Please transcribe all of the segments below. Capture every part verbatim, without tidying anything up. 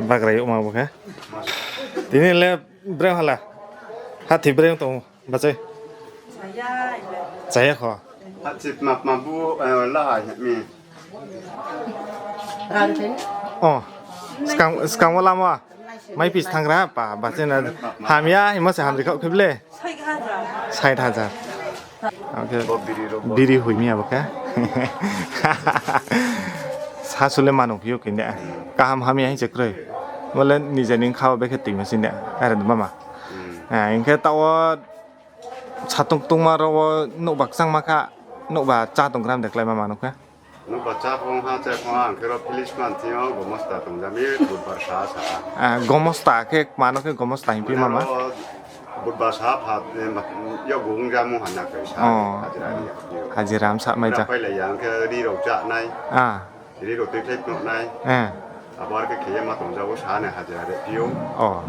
Bagra yagma bo khe. Tini le breng hala. Hathi breng tong. Bachai. Chaya kho. Hachi pma pma bu, eh, la ha mi. Oh. Skang, skang wo lama. Mai pis thangra pa, bachai na. Hamya, himo se hamri khaoh khe ble. Sait hajar. Oke. Biri hui mi abo khe. Sasu le mano phiyo kini. Kaham hamya hing se kroi. Bole nije ni kha o bekhe tui ma sini. Are mama. Ah, hing khe taoh wo satung tungma rao wo nouhba kchangma kha, nouhba chá tonggram de kláima mano khe. Nouhba chá phong ha, chá phong ha, ang khe ro police man thing yo gomosta tongja mi, budbar sa sa. Ah, gomosta khe mano khe gomosta hing phi mama. Budbar sa pha, eh, ma-, yo gung ja mu hana khe sa, oh, hajira ri ya. Hajira msa mai ja. Pai lai ya, ang khe ri rao chá nai. Ah. Ri rao tui khlai phnuh nai. Eh. Abo are khe khe ye ma tong ja o, sa ni hajira re phi ou. Oh.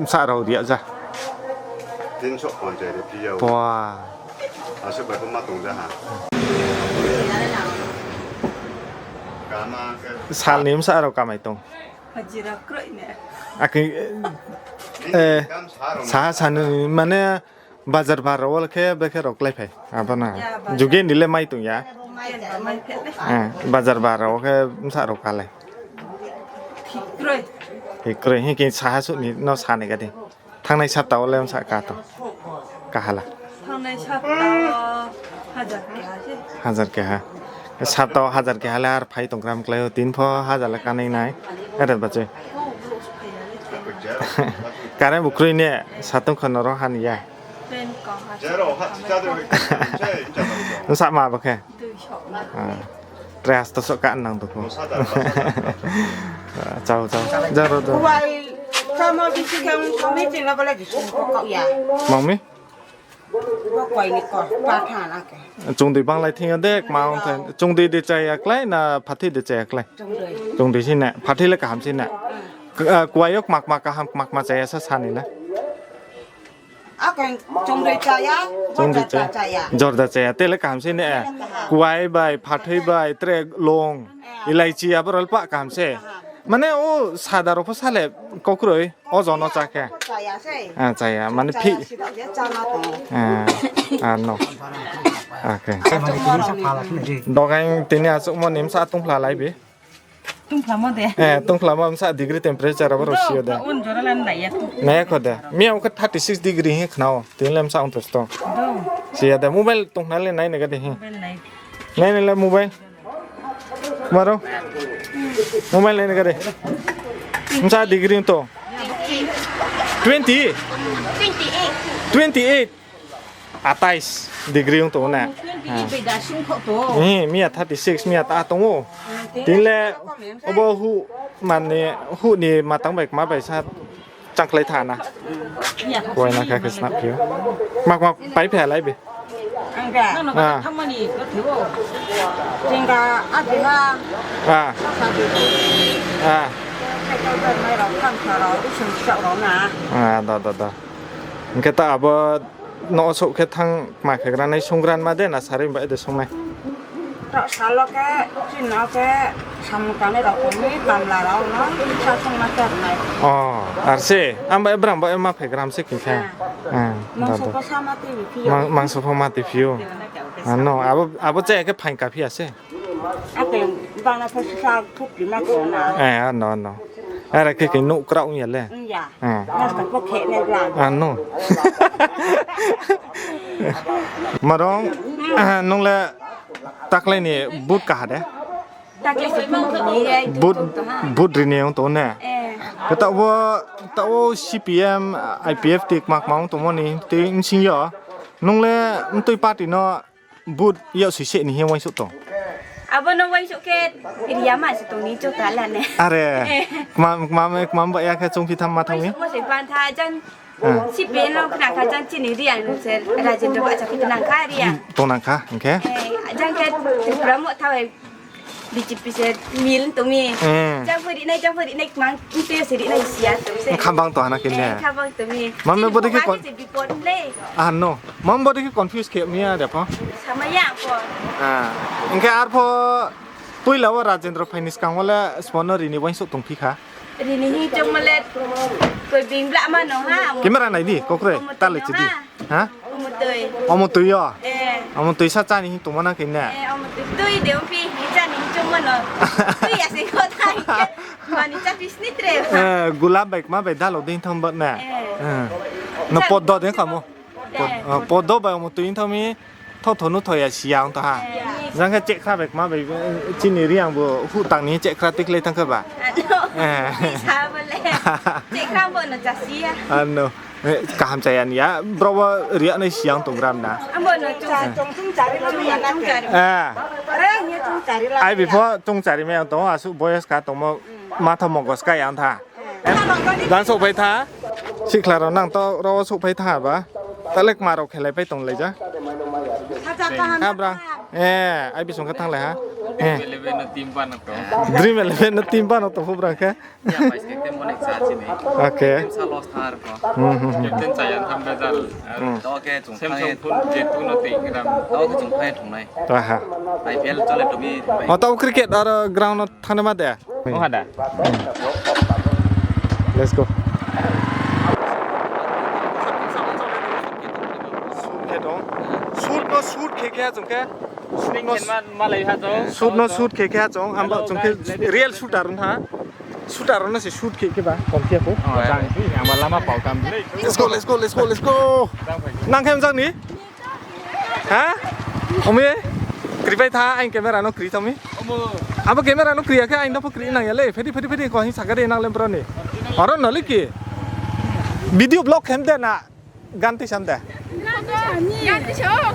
Bsa rao ri ya ja. Tinso ponchai re phi ou. Pua. Asuh bai pho ma tong ja ha. Sal ni bsa rao kamai tong. Hajira kroi ne. Akhe, eh, sa, sa ni mane, Bazar bar rao wo khe bekhe rao kláiphai. Abo na. Ya, bazar. Juge ni le mai tong ya. Mai tong, mai tong. Eh, bazar bar rao wo khe bsa rao kalai. Hikroi. Hikroi, hing khe saha suh ni no sa ni gadi. Thanngnai sapta wo le bsa ka tong. Kahala. Thanngnai sapta wo hajar keha se. Hajar keha. Sapta wo hajar keha le ar phai tong gram klái o, tin pho hajar le kanai nai. Ere bachai. Current bo kroi ne, satung kho no ro han ya. Bsa ma bo khe? Ah. Tre hasta so ka nang tong pho. Ah, chao, chao. Jaro do. Kuai, sama bisi khe ong sami ching na bale di sung ko kau ya. Mang mi? Bo kuai ni ko, pa tha na khe. Chungdui banglai thing yo de, kma ong thai. Chungdui de chaya klái na, phathi de chaya klái? Chungdui. Chungdui si na, phathi le kaham si na. Hmm. K-, ah, kuai yo kma kma kaham, kma kma chaya sa sa ni na. Akhe chungdui chaya, jorda chaya. Jorda chaya, te le kaham se ne. Kuai bai, phathoi bai, tre long, elaichi abo rao le pah kaham se. Mane o sada rao pho sa le kau kroi, o jono chá khe. Ah, chaya, mane phi. Ah, ah, no. Okay. Dogaing tini achouhmo ni bsa tongphla lai bi. Tongphlamo de. Eh, tongphlamo bsa degree temperature abo rao si yo de. Nai ya kho de. Miya o khe thirty six degree hing khna o. Tini le bsa ong tong sto. Si ya de. Mobile tongkhna le nai nai ga de hing. Mobile nai. Nai nai le mobile. Maro. Mobile nai nai ga de. Bsa degree ong tong. Twenty? Twenty eight. Atais degree ong tong na. Miya thirty six, miya ta tong o. Tini le obo huh mani, huh ni matang bai kma bai sa changklai tha na. Kuai na kha khe snap phi o. Mak mak pai phe lai bi. Ang da. Ah. Jingga adi ha. Ah. Ah. Ah, da, da, da. Hing khe ta abo no souh khe thanng ma khe gra nai sunggrama de na sarui bai de sung nai? Rao salo khe, chini no khe samung tangnai rao tong mi, kamla rao no sa sung ma ter nai. O, ar se, ang bai brang bai ma phai gram se khe khe. Ah. Ah, mangso pho sa ma tui phi ou. Mang-, mangso pho ma tui phi ou. Ah, no, abo, abo chaya khe phaing ka phi ya se. Ake bana pho sisa thuk di ma kho na. Eh, ano, ano. Are khe khe nouh krao ong ya le. Ong ya. Eh. Mas ka pho khe ne bla. Ano. Marong, nung le taklai ni vote kaha de? Taklai se vote ri ni ye. Vote, vote ri ni ong tong ne? Eh. Khe taoh wo, taoh wo C P M, I P F ti kma kma ong tongmo ni, ti nsing yo. Nung le mtui party no Vote yag soi se ni hing uaingsouh tong. Abo no uaingsouh khe ri ya ma se tong ni chouh ta la ne. Are, kma, kma, kma ba ya khe choungphi tham ma thanng mi? Uaingsouhmo se ban tha jang. Ah. C P M no khna kha jang chini Reang no se Rajendra Bahcha khe tong nang kha Reang. Tong nang kha, hing khe? Eh, Jang khe Tripura mo thawe B J P se mil tong mi. Hmm. Jang pho rinai, jang pho rinai, kmang tui se rinai siya tong se. Khabang tong hana khe ne. Eh, khabang tong mi. Mami bodei khe kon- se bipod le. Ah, no. Mami bodei khe confuse khe mi ya de pho. Sama ya pho. Ah. Hingkhe arpho poila wo Rajendra phaini skang wo le sbo no rini uaingsouh tongphi kha. Rini hing chongmo le koi bing bla ma no ha. Camera nai di, kokre, omo tui tale no chidi. Ha? Ha? Omo tui. Omo tui yo? Eh. Omo tui sa chani hing tongmo na khe ne? Eh, omo tui tui de ongphi, hing chani hing chongmo no. Tui ya se kho thai. Mani cha pi sni tre. Eh, gulab bai kma bai dalo dei thang bat ne? Eh. Eh. No poddo de khamo. Pod-, eh, poddo bai omo tui thang mi. Tho tho nu tho ya siya ong tong ha. Eh. Jang khe chehkhra bai kma bai, eh, chini Reang bo huh tang ni chehkhra tuikhlai thang khe ba. Ano. Eh. Sa bo le. Chehkhra bo no cha siya. Ano. Eh, kaham chaya ni ya. Bro bo riak nai siya ong tong gram na. Abo no chung. Cha chung chung chari chung ya chung chari. Eh. Are hing ye chung chari la. Ai bipho chung chari mai ang tong, asuh boyos ka tongmo, matha mogos ka yang tha. Jang souhphai tha. Sikhla rao nang to ro souhphai tha ba. Tale kma rao khelai pai tong lai ja. Ha bra. Eh, ai bisong khe thanglai ha. Eh. Dream Eleven no team ba no tong phu bra khe. Okay. Hmm, hmm, hmm. Aha. O, tao cricket aro ground no thangna ma de. Ong ha da. Let's go. Shoot khe tong. Shoot no shoot khe khe chung khe. Shoot no shoot khe khe chung. Amba chung khe real shooter ong ha. Shooter no se shoot khe khe ba. Kom khe pho. Let's go, let's go, let's go, let's go. Nang khe mjang ni? Ha? Omi? Kri pai tha, aing camera no kri tha mi. Abo camera no kri ya khe aing no pho kri nang ya le. Phedi, phedi, phedi, ko hing sakari nang lem bro ni. Aro no le ki. Video vlog khem de na. Gan tui sam de.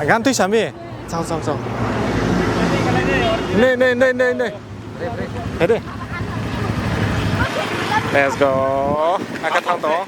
Gan tui sami. Chang, chang, chang. Nei, nei, nei, nei, nei. Phedi. Let's go. Aka thang to.